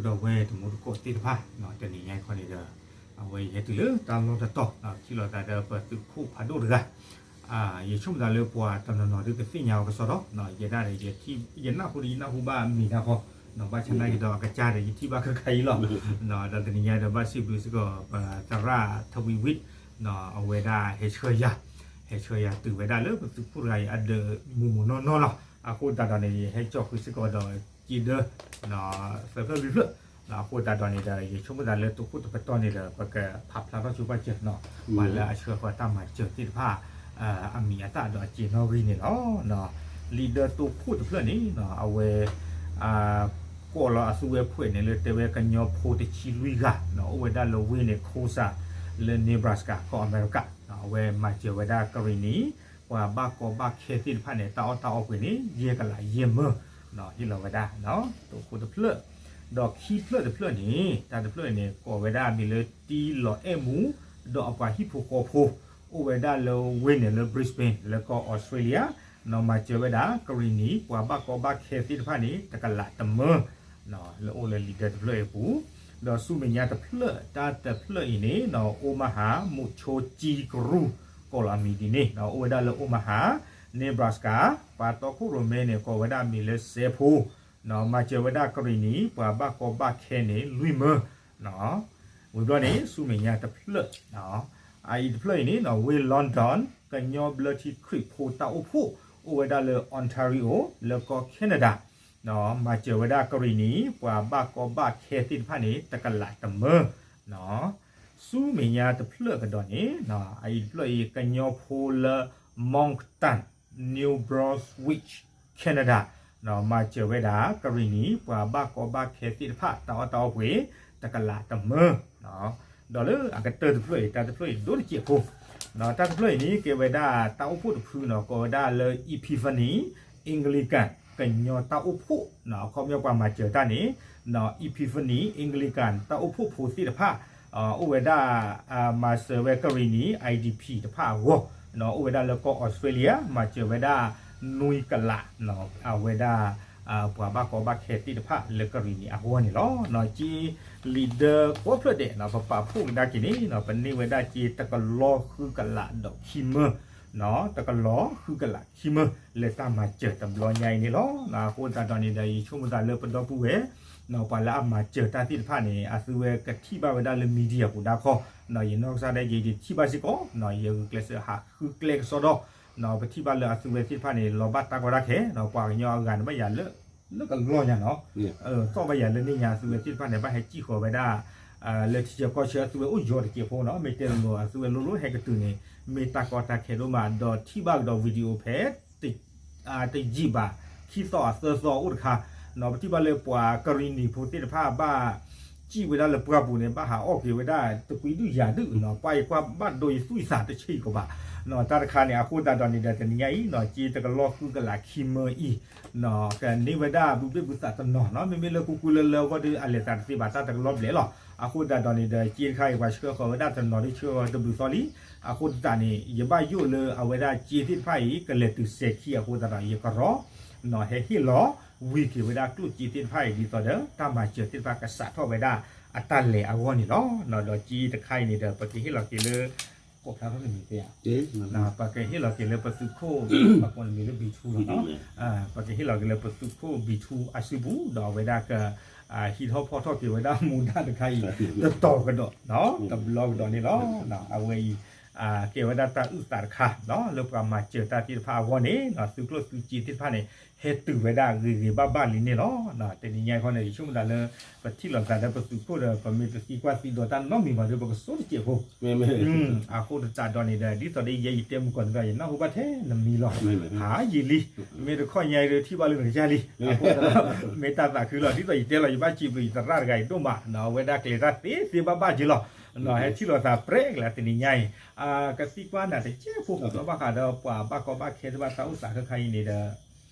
ဒီပုၢ်ဝဲၢ်တံၤသကိးသ့ၣ်တဖၣ် တနံၤညါအံၤခီန့ၣ်ဒီး အဝဲယဟဲတုၤလၢတၢ်လီၢ်တတီၤ ထံၣ်လိာ်သးဒီးပသုးခိၣ်ဖးဒိၣ်တဂၤ ယဆိကမိၣ်သးလၢပှၤတနီၤနီၤဒုးကသ့ၣ်ညါအီၤကစီဒီး ယဲဒၣ်ဒီး ယနၢ်ဟူဒီးယနၢ်ဟူဘၣ်အမံၤတၢ်ဃီ ဘၣ်ဆၣ်နာ်က့ဒီးအကစၢ်ဒီးယထံၣ်ဘၣ်ခဲခါအံၤလီၤ. ဒီးတနံၤညါဒီးဘၣ်စံးဘျုးစ့ၢ်ကီး ပသရၣ်ထဝံဝံၣ် အဝဲဒၣ်ဟဲဆှၢယၤ ဟဲဆှၢယၤတုၤဝဲဒၣ်လၢပသုးခိၣ်တဂၤအံၤအဒၢးမုာ်မုာ်နီၢ်နီၢ်လီၤ. အဃိသတးဒီးန့ၣ် ယဟဲကၠီၣ်ဃုာ်စ့ၢ်ကီးဒီး က့ဒၢ သၢဖျၢၣ်လွံၢ်ဖျၢၣ် အဃိသတးဒီးန့ၣ်ဒီး ယဆိကမိၣ်သးလၢတခိၣ်တပတီၢ်န့ၣ်ဒီး ပကဖးဖျါထီၣ်ဆိပာ်စၢၤနီၤ ပှၤလၢအဆှၢဃီၤတၢ်မၤစၢၤသ့ၣ်တဖၣ် အမံၤအသၣ်ဒီးအစ့နီၣ်ဂံၢ်န့ၣ်လီၤ. လံာ်ဒၢတိခိၣ်တဖျၢၣ်န့ၣ် အဝဲ ကိးလီၤအသုဝဲဖှဲးန့ၣ်လၢတဲဝဲကညီဖိတဆံလွံၢ်ဂၤ အိၣ်ဝဲဒၣ်လၢဝ့ၢ်န့ၣ် Cosar လၢ Nebraska ကီၢ်အမဲရကၤ အဝဲမၤစၢၤဝဲဒၣ်ကရံၣ်နံၤ ပှၤဘၣ်ကီဘၣ်ခဲသ့ၣ်တဖၣ်န့ၣ် တၢ်အီၣ်တၢ်အီပှ့ၤန့ၣ် ယဲၢ်ကလးယဲၢ်မၢ ဟ့ၣ်လီၤဝဲဒၣ် တိခိၣ်တဖျၢၣ် ဒီးခံဖျၢၣ်တဖျၢၣ်န့ၣ် တၢ်တဖျၢၣ်န့ၣ် ကိးဝဲဒၣ်မံၤလၢတံလီၤအဲၣ်မူ ဒီးအပှၤဟံၣ်ဖိဃီဖိ အိၣ်ဝဲဒၣ်လၢဝ့ၢ်န့ၣ်လၢ Brisbane လၢကီၢ်အီစထြ့လယါ မၤစၢၤဝဲဒၣ်ကရံၣ်နံၤ ပှၤဘၣ်ကီဘၣ်ခဲသ့ၣ်တဖၣ်န့ၣ် တကလးတမၢ လၢအိၣ်လၢလံာ်ဒၢတဖျၢၣ်အံၤအပူၤ ဒီးဆူမဲာ်ညါတဖျၢၣ် တၢ်တဖျၢၣ်အံၤန့ၣ် Omaha မုဆိကံကရူၢ် ကိးလီၤအမံၤဒ်န့ၣ် အိၣ်ဝဲဒၣ်လၢ Omaha Nebraska ပှၤတီခိၣ်ရိၣ်မဲန့ၣ် ကိးဝဲဒၣ်မံၤလၢစဲးဖိ မၤစၢၤဝဲဒၣ်ကရံၣ်နံၤ ပှၤဘၣ်ကီဘၣ်ခဲန့ၣ် လွံၢ်မၢ ဝံၤဘျီန့ၣ် ဆူမဲာ်ညါတဖျၢၣ် အအံၤတဖျၢၣ်အံၤန့ၣ် ဝ့ၢ် London ကညီဘျၢထံခရံာ်ဖိတၢ်အိၣ်ဖှိၣ် အိၣ်ဝဲဒၣ်လၢ Ontario လၢကီၢ် Canada မၤစၢၤဝဲဒၣ်ကရံၣ်နံၤ ပှၤဘၣ်ကီဘၣ်ခဲသ့ၣ်တဖၣ်န့ၣ် တကလးတမၢ ဆူမဲာ်ညါတဖျၢၣ်ကဒီးန့ၣ် အအံၤတဖျၢၣ်အံၤ ကညီဖိလၢ Moncton New Brunswick Canada မၤစၢၤဝဲဒၣ်ကရံၣ်နံၤ ပှၤဘၣ်ကီဘၣ်ခဲသ့ၣ်တဖၣ် တၢ်အီၣ်တၢ်အီပှ့ၤ တကလးတမၢ ဒီးလၢအကတၢၢ်တဖျၢၣ်အံၤ တၢ်တဖျၢၣ်အံၤဒိၣ်တစဲးဖိ တၢ်တဖျၢၣ်အံၤန့ၣ် ကဲဝဲဒၣ်တၢ်အိၣ်ဖှိၣ်တဖုနီၤ ကိးဝဲဒၣ်လၢ Epiphany Anglican ကညီတၢ်အိၣ်ဖှိၣ် အခီပညီပှၤမၤစၢၤတၢ်န့ၣ် Epiphany Anglican တၢ်အိၣ်ဖှိၣ်ဖိသ့ၣ်တဖၣ် အိၣ်ဝဲဒၣ် မၤစၢၤဝဲကရံၣ်နံၤ IDP တဖၣ်အဂီၢ် အိၣ်ဝဲဒၣ်လၢကီၢ်အီစထြ့လယါ မၤစၢၤဝဲဒၣ် နွံကလး အဝဲဒၣ် ပှၤဘၣ်ကီဘၣ်ခဲသ့ၣ်တဖၣ်လၢကရံၣ်နံၤအဂီၢ်န့ၣ်လီၤ. က့လံာ်ဒၢကိးဖျၢၣ်ဒဲး ပပာ်ဖှိၣ်ကဒါက့ၤန့ၣ် ပန့ၢ်ဝဲဒၣ်က့တကလီၤဃုကလးဒီးခံမၢ တကလီၤဃုကလးခံမၢ လၢတၢ်မၤစၢၤတဘျီညါအံၤန့ၣ်လီၤ. အဃိသတးဒီးန့ၣ်ဒီး ယဆိကမိၣ်သးလၢပဒီပုၢ်ဝဲၢ် ပှၤလၢအမၤစၢၤတၢ်သ့ၣ်တဖၣ်န့ၣ် အသုဝဲကထံၣ်ဘၣ်ဝဲဒၣ်လၢ media ပူၤဒါခီ ယနီၢ်ကစၢ်ဒၣ်ယဲ ယထံၣ်ဘၣ်စ့ၢ်ကီး ယဂုာ်ကျဲးစၢးဟးဃုကျဲကစီဒီ ပထံၣ်ဘၣ်လၢအသုဝဲသ့ၣ်တဖၣ်န့ၣ် လီၤဘၣ်တၢ်ကီတၢ်ခဲ ပှၤကညီအဂၤန့ၣ်ဘၣ်ယၤလၢ လၢကလီၢ်ညါနီၤ သီၣ်ဘၣ်ယၤလၢန့ၣ်ညါ အသုဝဲသ့ၣ်တဖၣ်န့ၣ် ဘၣ်ဟဲစံၣ်ဃီၤဝဲဒၣ် လၢထံဆၢကီၢ်ဆၢအသုဝဲအိၣ်ယီၤတစဲးဖိနီၤ မ့ၢ်တဲလိၤလိၤ အသုဝဲလိၤလိၤဟဲကတုၤန့ၣ် မ့ၢ်တၢ်ကီတၢ်ခဲဒိၣ်မး ဒီးထံၣ်ဘၣ်ကဒီး video ဖဲ တယံာ်ဘၣ် ခံသီအသၢသီအိၣ်တခါ ပထံၣ်ဘၣ်လၢပှၤကရံၣ်နံၤဖိသ့ၣ်တဖၣ်ဘၣ် စံၣ်ဝဲဒၣ်လၢပှၢ်ပူၤန့ၣ် ဘၣ်ဟးအီၣ်က့ၤဝဲဒၣ် တကွံဒုၣ်ယၤဒုၣ်နီၤ ပှၤအံၤကွၢ်ဘၣ်ဒိယသူၣ်ယသးတဆံးကီးဘၣ် တၢ်တခါန့ၣ် အဃိသတးဒီးန့ၣ်ဒီး တနံၤညါအံၤနီၤ က့တကလီၤဃုကလးခံမၢအံၤ ကန့ၢ်ဝဲဒၣ်ဘုဘ့ၣ်ဘုသးတနီၤနီၤ မ့မ့ၢ်လၢကူကူလၢလၢအဂီၢ်ဒီး အလဲၤသးတသ့ဘၣ်တၢ်တကလီၤဘျဲၣ်လီၤ. အဃိသတးဒီးန့ၣ်ဒီး က့တခါအံၤ ပှၤဆှၢဃီၤဝဲဒၣ်တနီၤဒီးဆှၢဃီၤတဘျုးသီလံ အဃိသတးန့ၣ် ယဘၣ်ယိၣ်လၢအဝဲဒၣ်က့သ့ၣ်တဖၣ်အံၤ ကလဲၤတုၤစဲးခံအဃိသတးဒီး ယကရီ ဟဲဟ့ၣ်လီၤ ဝံၤက့ၤဝဲဒၣ်ကျိၣ်စ့သ့ၣ်တဖၣ်အံၤ ဒ်သိးဒီး တၢ်မၤစၢၤသ့ၣ်တဖၣ်ကစးထီၣ်ဝဲဒၣ်အတၢ်လဲၤအဂီၢ်န့ၣ်လီၤ. ဒီးက့တခါအံၤန့ၣ်ဒီး ပကဟ့ၣ်လီၤက့ၤလၢ ကိးဖျါထီၣ်နမံၤသ့ဧါ ပကဟ့ၣ်လီၤက့ၤလၢပသုးခိၣ် ပကိးနမံၤလၢ ဘံထူ လီၤနီၤ ပကဟ့ၣ်လီၤက့ၤလၢပသုးခိၣ် ဘံထူ အစုပူၤ ဒီးအဝဲဒၣ်က ဟံးထီၣ်ဖီၣ်ထီၣ်က့ၤဝဲဒၣ်မူဒါတခါအံၤ တတီၤကဒီး တဘျီကဒီးန့ၣ်လီၤ. အဝဲအံၤ ကဲဝဲဒၣ်တၢ်အုၣ်သးတခါ လၢပှၤမၤစၢၤတၢ်သ့ၣ်တဖၣ်အဂီၢ်န့ၣ် သုးကျိၣ်သုးစ့သ့ၣ်တဖၣ်န့ၣ် ဟဲတုၤဝဲဒၣ်ဂ့ၤဂ့ၤဘၣ်ဘၣ်လံန့ၣ်လီၤ. တနံၤညါခီန့ၣ် ယဆိကမိၣ်သးလၢ ပထံၣ်လိာ်သးဒီးပသုးခိၣ်ဒီး ပမ့ၢ်တသံကွၢ်သံဒိးတၢ်နီတမံၤဘၣ်ဒီး ပကစိတစဲးဖိ အဃိသတးဒီးန့ၣ်ဒီး ဒ်သိးဒီးယဲယတဲမုၢ်ကီၢ်န့ၣ်ဒီး ယနၢ်ဟူဘၣ်ထဲနမံၤလီၤ. ဟးယံာ်လံ မ့ၢ်တခီညါအံၤဒီး ထံၣ်ဘၣ်လၢနကစၢ်လံ အဃိသတးဒီး မ့ၢ်တၢ်သးခုလီၤ ဒ်သိးယတဲလီၤ ယဘၣ်စံးဘျုးယသရၣ်တဂၤအံၤဒိၣ်မး အဝဲဒၣ်ကျဲၤတၢ်သ့သ့ဘၣ်ဘၣ်က့ၤလီၤ ဟဲထံၣ်လိာ်သးပြဲကလၢတနံၤညါအံၤ ကသံကွၢ်နၤတစဲးဖိ ဘၣ်ဃးဒီးပှၤဘၣ်ကီဘၣ်ခဲတဖၣ်တၢ်အိၣ်သးခဲခါအံၤန့ၣ်ဒီး က့ၤဘၣ်လၢဟံၣ်လၢ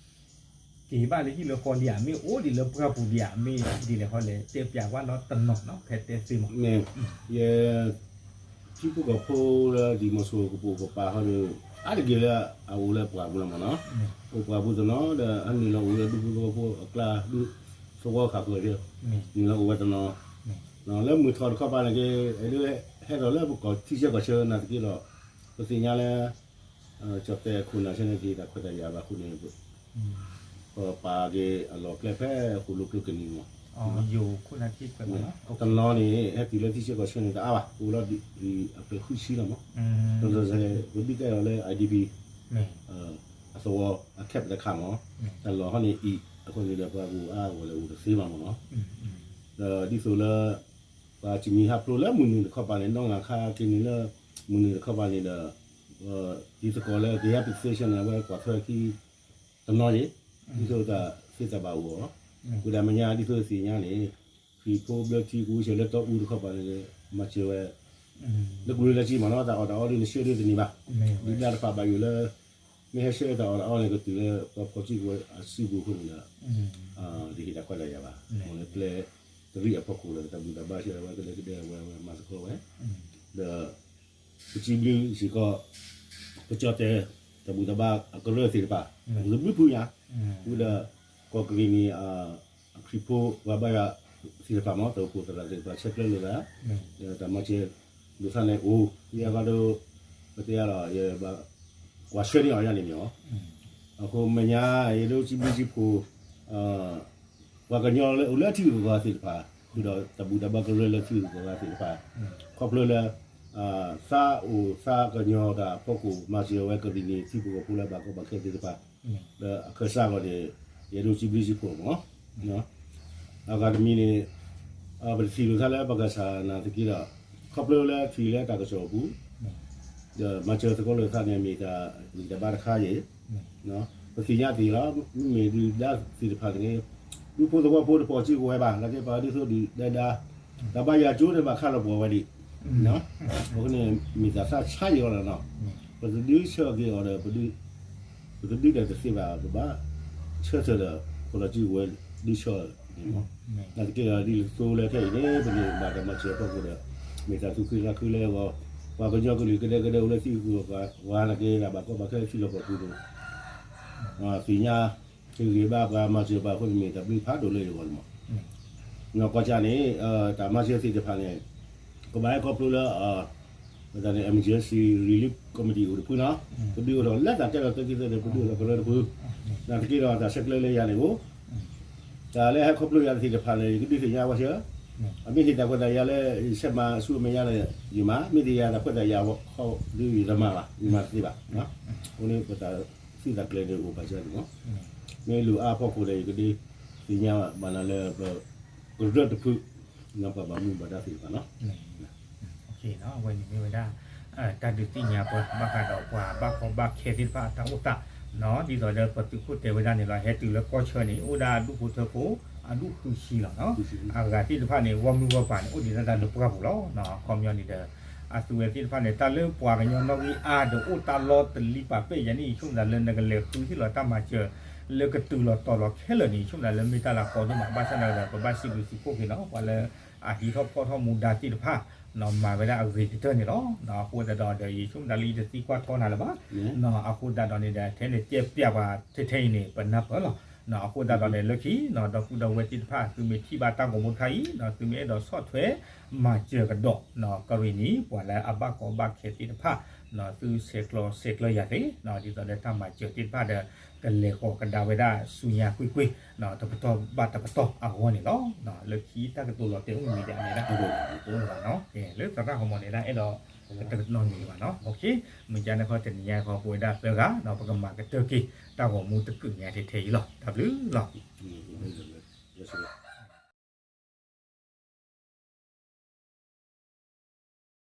ဃီလံဧါ မ့ၢ်အိၣ်ဒံးလၢပှၢ်ပူၤဒံးဧါ မ့ၢ်ဒ်လဲၣ်ဃီလဲၣ် တဲပၠးကွၢ်နီတနီၤနီၤ ဖဲတဲသ့မး ယ ထံဖိကီၢ်ဖိလၢဒ်မီၤစိရိၤကပိာ်ကပၤဃီဒီး အါတက့ၢ်လၢအအိၣ်လၢပှၢ်ပူၤလီၤမးနီၤ, အိၣ်ပှၢ်ပူၤတနီၤဒီး အနုာ်လီၤအိၣ်လၢဒူဖိသဝီဖိအကျါ ဒူ သဝီခးဃုာ်က့ၤ နုာ်လီၤအိၣ်ဝဲတနီၤ, လၢမုၢ်ထီၣ်တခီပၤန့ၣ်က့ အဲၣ်ဒိးဟဲထီၣ်လၢပကီၢ်ထံဆၢကီၢ်ဆၢနာ်သက့ဒီး ပသ့ၣ်ညါလၢ ကၠီၣ်တဲၣ်ခိၣ်နၢ်ဆဲန့ၣ် တဟ့ၣ်တၢ်ခွဲးတၢ်ယာ်ဘၣ်အဃိန့ၣ် ပပာ်က့ၤအလီၢ်ကျဲဖဲဃိၣ်လိာ်ကျိကနံၤမး, တနီၤန့ၣ် ဟဲတုၤလၢထံဆၢကီၢ်ဆၢန့ၣ် တအါဘၣ် အိၣ်လီၤဒံးအဖျၢၣ်ဃုဆံလီၤမး, ပဒုးကဲထီၣ်လၢ IDP အသဝီအ camp တခါမး, တၢ်လီၢ်ဟီန့ၣ်အံၤ အဃိန့ၣ်ဒီး ပှၤဂုၤအါဂီၢ်လၢအိၣ်တသ့ဘၣ်မးနီၤ, ဒီးဒ်သိးလၢ ပှၤတမံၤဟးဖျိးလၢမုၢ်နုာ်တခီပၤန့ၣ် နီၢ်ဂၤခါက့ၤနုာ်လၢ မုၢ်နုာ်တခီပၤန့ၣ်ဒီး တံၤသကိးလၢကဟဲ petition န့ၣ် အဝဲကွၢ်ထွဲခံ တနီၤယံၤ ဒ်သိးတၢ်သ့တၢ်ဘၣ်အိၣ်အီၤ, ဝံၤဒၣ်မဲာ်ညါဒ်သိးသ့ၣ်ညါန့ၣ် ခရံာ်ဖိဘျၢထံကဝံၤဆဲးလၢတီအူတခီပၤန့ၣ် မၤစၢၤဝဲ လၢကရၢလၢကံမးနီၤ တၢ်အီၣ်တၢ်အီဒ်န့ၣ် ဆှၢဒ်တန့ၢ်ဘၣ်, ဒုၣ်ဒါတဖၣ်ဘၣ်ယိၣ်လၢ မ့ၢ်ဟဲဆှၢတၢ်အီၣ်တၢ်အီန့ၣ် ကတုၤလၢပှၤဖီၣ်စုကဝဲၤအစုပူၤအဃိန့ၣ်ဒီး တဟ့ၣ်တၢ်ခွဲးတၢ်ယာ်ဘၣ်, မ့ၢ်လၢကျဲတရံးအဖီခိၣ်ဒီး တၢ်ဘူၣ်တၢ်ဘါဆှၢဝဲကဒဲကဒဲဝဲ ဝဲမၤသကိးဝဲ, ဒီး ပစံးဘျုးစ့ၢ်ကီး ကစၢ်တဲာ်တၢ်ဘူၣ်တၢ်ဘါအကရၢသ့ၣ်တဖၣ် တဘျုးဖုညါ, ဝံၤဒီး ကီၢ်ကရံၣ်နံၣ် ခရံာ်ဖိပှၤဘါယွၤသ့ၣ်တဖၣ်မ့ၢ် တၢ်အိၣ်ဖှိၣ်သရၣ်သ့ၣ်တဖၣ်ဆဲးကျၢလိာ်သး, ဒီးတၢ်မၤစၢၤလိာ်သးန့ၣ်အိၣ် ယဲအဂီၢ်ဒီး ပတဲယၤလီၤ ယဘၣ်ကွၢ်ဆှၢန့ၢ်အီၤယၤန့ၣ်မ့ၢ်အီၤ, အဃိမဲာ်ညါ ယဒိးစံးဘျုးစံးဖှိၣ် ပှၤကညီလၢအိၣ်လၢထံဂုၤကီၢ်ဂၤသ့ၣ်တဖၣ်, ဃုာ်ဒီးတၢ်ဘူၣ်တၢ်ဘါကရၢလၢထံဂုၤကီၢ်ဂၤသ့ၣ်တဖၣ်, ခီဖျိလၢ သးအိၣ်သးကညီၤတၢ်အဖီခိၣ် မၤစၢၤဝဲကရံၣ်နံၣ်ထံဖိကီၢ်ဖိလၢဘၣ်ကီဘၣ်ခဲသ့ၣ်တဖၣ်, ဒီးအခၢၣ်စးဂီၢ်န့ၣ် ယဒိးစံးဘျုးစံးဖှိၣ်မ့ၢ် အဂၤတမံၤန့ၣ် ပတထံၣ်လိာ်သးလၢပကစၢ်နာ်သက့ဒီး ခီဖျိလၢထံၣ်လၢတၢ်ကစီၣ်အပူၤ ဒီးမၤစၢၤသကိးလိာ်သးန့ၣ် မ့ၢ်တၢ်ဂံၢ်တၢ်ဘါတခါအံၤ, ပသ့ၣ်ညါသ့လီၤ မ့မ့ၢ်ဒုၣ်ဒါသ့ၣ်တဖၣ်န့ၣ် ဒူဖိသဝီဖိတဖီၣ်စုကဝဲၤဘၣ် နာ်က့ပှၤဒ်သိးဒုၣ်ဒါ တၢ်ဘါယွၤကၠိန့ၣ်ဘၣ်ခါလီၤပှီၢ်ဝဲဒံး, အဃိန့ၣ် မ့ၢ်တၢ်သးဆါယံၤအီၤလီၤနီၤ, ပတဒုးဆၢက့ၤအီၤဒီး ပတဒုးဒီးတသ့ဘၣ် ပဘၣ်ဆၢထၢၣ်ဒီး ကီၢ်လီၤစုကဝဲၤဒုးဆၢန့ၣ်မ့ၢ်, နာ်သက့ဒီးဒ်သိးလၢခဲအံၤန့ၣ် ပန့ၢ်ဘၣ်တၢ်မၤစၢၤအဖီခိၣ်ဒီး မ့ၢ်တၢ်သူၣ်ခုသးခုလၢအဂီၢ်, ပှၤကညီကလုာ်ကဒဲကဒဲအိၣ်လၢထံဂုၤကီၢ်ဂၤနာ်က့ တၢ်ဘၣ်ကီဘၣ်ခဲလၢထံလီၢ်ကီၢ်ပူၤန့ၣ် သ့ၣ်ညါ ဟ့ၣ်ဂံၢ်ဘါပှၤမၤစၢၤပှၤအဃိန့ၣ် မ့ၢ်တၢ်ဘျုးဖးဒိၣ်လၢယဂီၢ်န့ၣ်မး, နီၢ်ကီၢ်ကၠၢ်န့ၣ် တၢ်မၤစၢၤသ့ၣ်တဖၣ်န့ၣ် ကဘၣ်ဟဲခီဖျိလၢ ပတၢ်န့ၣ် Emergency Relief Committee အိၣ်တဖုနီၤ, ကဒုးအိၣ်ထီၣ်လၢတၢ်ကဲထီၣ်သုးက့သၢဒီး ပဒုးအိၣ်ထီၣ်ကရၢတဖု, နာ်သက့ဒီးတၢ်ဆဲးကျၢလၢယၤန့ၣ်အိၣ်, တၢ်လၢဟဲခီဖျိယၤသ့ၣ်တဖၣ်န့ၣ် ယကဒုးသ့ၣ်ညါဝဲဆၢ, အမ့ၢ်ဟ့ၣ်တၢ်ခွဲးတၢ်ယာ်လၢယဆဲးမၤဆူအမဲာ်ညါဒီး ယမၤ, မ့ၢ်တယာ်တၢ်ခွဲးတၢ်ယာ်ခီဒုးယတမၤဘၣ်, ယမၤတသ့ဘၣ်, အဃိန့ၣ် ပတၢ်သုးတၢ်ကျဲၤန့ၣ်အိၣ်ပာ်စၢၤန့ၣ်မး, မ့ၢ်လိၣ်အါဖီခိၣ်ဒီး ယကဒုးသ့ၣ်ညါဘၣ်နၤလၢပကရၢတဖု ပှၤဘၣ်မူဘၣ်ဒါသ့ၣ်တဖၣ်နီၤ အဝဲန့ၣ်မ့ၢ်ဝဲဒၣ် တၢ်ဒုးသ့ၣ်ညါပှၤ ဘၣ်ဃးဒီးပှၤဘၣ်ကီဘၣ်ခဲသ့ၣ်တဖၣ်အတၢ်အိၣ်သး, ဒ်သိးဒီးပသုးခိၣ်တဲဝဲဒၣ်န့ၣ်လီၤ ဟဲတုၤလၢကီၢ်ဆၢန့ၣ် အိၣ်ဒၣ်ဒူၣ်ဖိထၢဖိ အဒူၣ်ဃုဆံလီၤ, အဂၤသ့ၣ်တဖၣ်န့ၣ် ဂီၢ်မုၢ်ဂီၢ်ပၤန့ၣ် အိၣ်ဒံးတၢ်လၢပှၢ်ပူၤလီၤ, အခီပညီန့ၣ်ဒီး အသုဝဲသ့ၣ်တဖၣ်န့ၣ် တၢ်လၢပှၤကညီနီၣ်ဂံၢ်အါဒီးအိၣ်တၢ်လီၢ်တလံၤပာ်ပဲၢ်ယၤန့ၣ် ယဆိကမိၣ်သးလၢနကလဲၤဃုဟ့ၣ်လီၤတၢ်မၤစၢၤ လၢကတုၤလီၤတီၤလီၤခဲလၢာ်န့ၣ် ယဆိကမိၣ်သးလၢမ့ၢ်တၢ်လၢအကီဒိၣ်မး ဘၣ်ဆၣ်ဒီးပဘၣ်စံးဘျုးစံးဖှိၣ်က့ၤနီၤ ပှၤလၢအဟံးထီၣ်ဖီၣ်ထီၣ်မူဒါသ့ၣ်တဖၣ် မၤဝဲဒၣ်အဂ့ၤကတၢၢ်န့ၣ်လီၤ. အဃိသတးဒီး ယဆိကမိၣ်သးလၢယတသံကွၢ်ထီနၤလၢၤဘၣ်, အဃိသတးဒီးန့ၣ်ဒီး ထဲန့ၣ်တဲပျးပှၤထဲထဲအံၤန့ၣ် ပနၢ်ပၢၢ်လီၤ. အဃိသတးဒီးန့ၣ် လၢခံ ဒီပုၢ်ဒီဝဲၢ်သ့ၣ်တဖၣ် သုမ့ၢ်ထံၣ်ဘၣ်တၢ်ဂီၤမူတခါအံၤ သုမ့ၢ်အဲၣ်ဒိးဆီၣ်ထွဲမၤစၢၤကဒီး ကရံၣ်နံၣ် ပှၤလၢအဘၣ်ကီဘၣ်ခဲသ့ၣ်တဖၣ် သုဆဲးကျိးဆဲးကျၢယၤသ့ ဒ်သိးလၢတၢ်မၤစၢၤသ့ၣ်တဖၣ်ဒီး ကလဲၤဃီၤကဒါဝဲဒၣ်ဆူညါကွ့ၢ်ကွ့ၢ် တပတီၢ်ဘၣ်တပတီၢ်အဂီၢ်န့ၣ်လီၤ. လၢခံတၢ်ကတိၤလီၤတဲာ်အိၣ်မံၤဒ်န့ၣ်ဒၣ် တအိၣ်လၢၤဘၣ်နီၤ, လၢသရၣ်ဟီမီၤန့ၣ်ဒၣ် အဲၣ်ဒိးတနီၤန့ၣ်ဘၣ်နီၤ, မုၢ်ကါန့ၣ်ခီတနံၤညါခီ ပဝဲဒၣ်သၢဂၤ ပကမၤကတၢၢ်က့ၤ တၢ်ဂီၤမူတကုးညါထဲထဲအံၤလီၤ. တၢ်ဘျုးလီၤ.